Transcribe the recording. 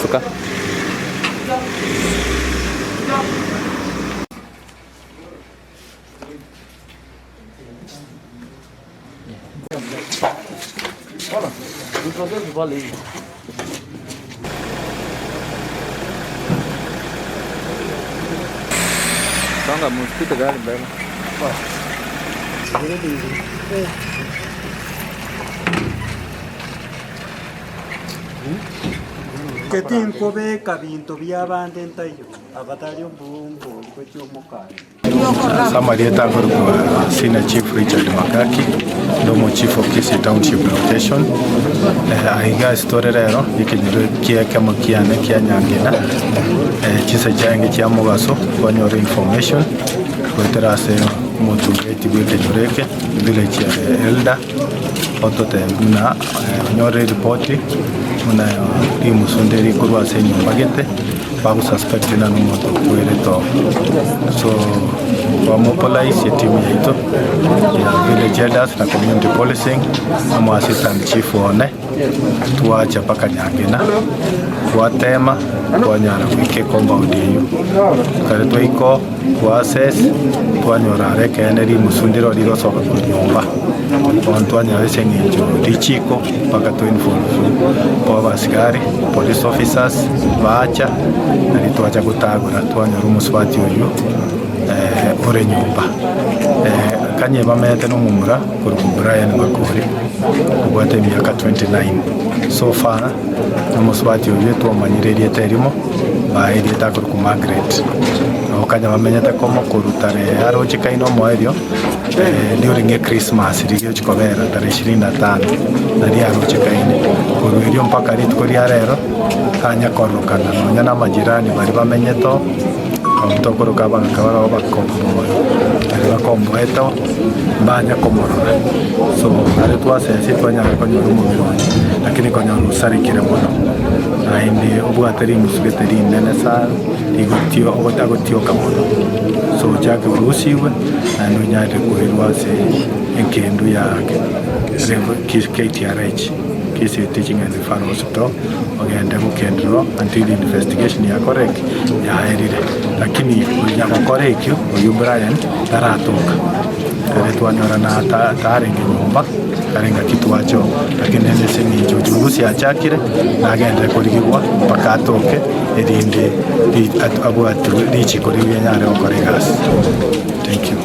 Suka. Songa msipite gari mbele. Getinkobeka binto bi'abande ntaiyo, abatari obombori gochia omokanda. Ase amarieta akorokwa Senior Chief Richard Makaki, inde omochief of Kisii Township Location. Eh, aiga ase tore rero ekenyoro kia ekemo kiane kia Nyangina, eh, chinsa chiaenge chia mogaso twanyora information goetera ase omotureti bwa ekenyoro eke, village elder, ototebia buna onyorire eripoti buna rimusu ndire rikorwa ase enyomba gete. Bagosuspect ng'a nomonto okwerete oo. So twamopolize etimu yaito ya village elders na community policing amo assistant chief one twacha mpaka Nyangena twatema twanyara goika ecompound eywo. Ekero twaika oo twa assess twanyora are ekeene rimusu ndiro rigosoka korwa nyomba. Bono twanyora ase eng'encho richiko mpaka to involve abasigari, police officers bacha nario twacha gotagora twanyora omosubati oyio ore nyomba. Kanye bamenyete na omomura korwa Brian Makori obwate emiaka 29 so far omosubati oyio twamanyire erieta erimo baye erieta akorokwa Margaret. Nabo kanya bamenyete komo korwa tarehe arochekaine omoerio. During Echristmas riria ochi kobera tarehe ishirini na tano naria arochekaine. Korwa erio mpaka rituko ria rero tanya kororokana nonya na amajirani baria bamenyete oo, abwo tokoroka abagaka barabwo bakomboe baria bakomboete oo, mbanya komorora. So aria twasesia twanyara konyora omobere oye, lakini konyora osarekire mono, naende obwate rimusu gete rinene sana rigotio ogotagotioka mono. So ochake orusigwe. Naende onyarire koirwa ase engendu ya KTRH, Kisii Teaching and Referral Hospital, ogende gokendererwa until investigation yakore ki? Yaerire. Lakini onya gokora ekio, oyio Brian taratoka. Ere twanyora na ta- tarenge nyomba, kare ngaki twacha oo. Lakini rende ase eng'encho uchunguzi yachakire, nagenderere korigigwa mpaka atoke, erinde ri- abwatirwe richiko riria anyare gokora egasi. Thank you.